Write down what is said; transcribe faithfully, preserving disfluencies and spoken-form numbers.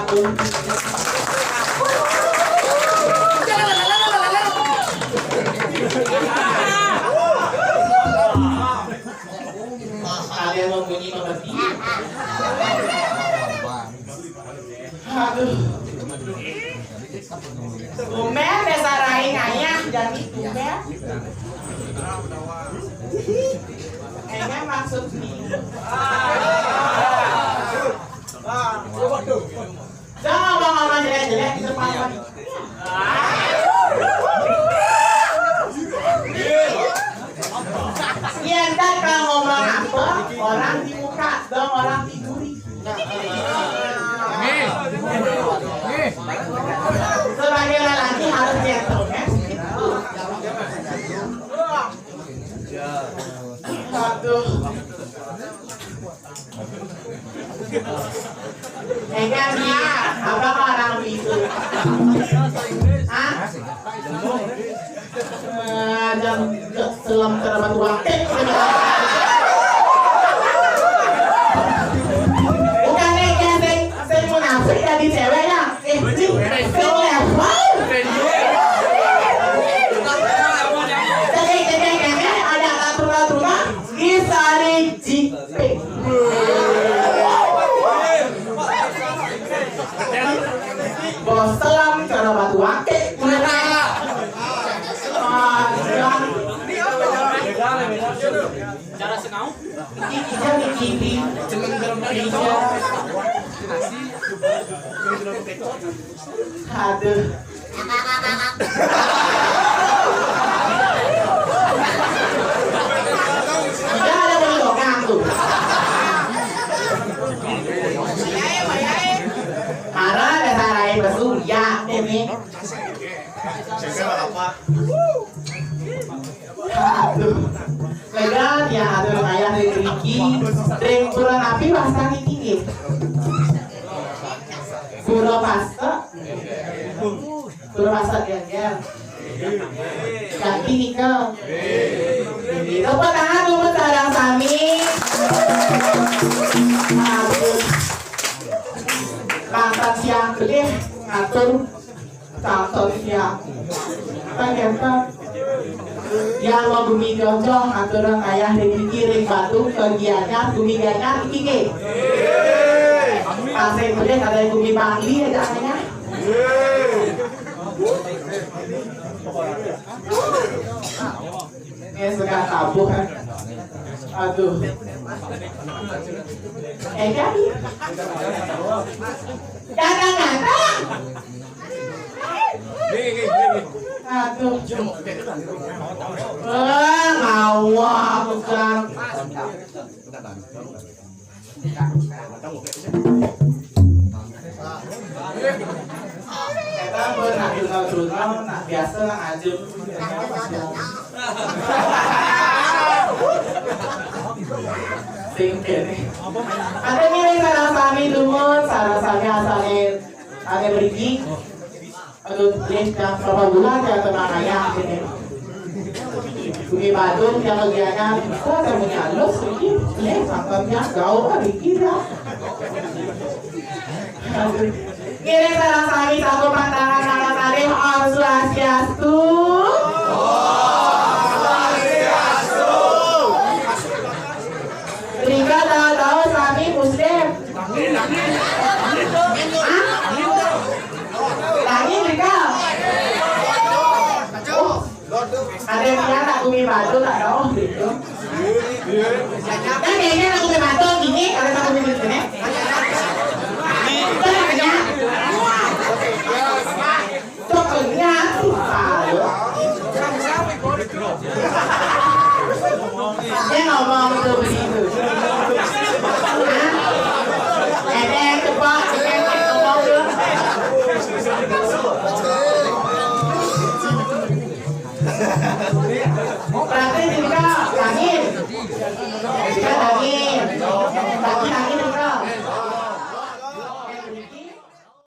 Kalian mau bunyi mengerti? Aduh. Tumben dasar aing ayah jadi tumben. Emang maksud nih. Jangan ngomong-ngomong jelek-jelek di depan wanita. Iya, ntar kalau ngomong apa, orang di muka, dong orang di duri. Sebagai lelaki harus gentleman. Aduh. Enggak nih, apa orang itu? Hah? Eh, jam selam terdapat wakil. Bukan yang saya saya munafik jadi cewek ya. Eh, sing level. Cek, cek, cek, cek, ada aturan-aturan. Isari Jipe. Bos selam cara batu ake. Cara senau. Ija nih kipi. Ija. Aduh. Ija ada mau ngomong tuh. Mara dasar aing besu ya ini. Aduh. Lega ya atur ayah dari Riki. Dari ukuran api bahasa Riki nggih. Pura pasta. Pura pasta gengger. Ganti nika. Tepuk tangan dulu sareng sami. Aduh. Mangkat siang gedé ngatur kantor siang. Kan ya, Pak? Yang mau bumi jojong aturan ayah di pikirin batu kegiatan bumi ganyar iki ke. Pasai boleh ada bumi Bangli aja ayah. Ini suka tabuh kan. Aduh. Eh, jadi. Datang-datang. Aduh. Eh, ngawak, bukan. Kita pun nak dengar-dengar, nak biasa nak ajak. Sing kene. Ada ngiring sareng sami dumun, sareng sami asale ane mriki. Aduh, ini yang berapa bulan ya tenang ayah ini. Bumi Badung yang bagiannya bisa temunya halus sedikit. Ini sangkamnya gaul sedikit ya. Aduh. Ngiring sareng sami sampun pantangan nama kalih Om Swastiastu. Om Swastiastu. Rika tahu-tahu sami muslim. Hah? Lagi Rika. Oh. Ada yang lihat aku mi batu tak tahu gitu. Kan kayaknya aku mi batu gini, kalau aku mi gini.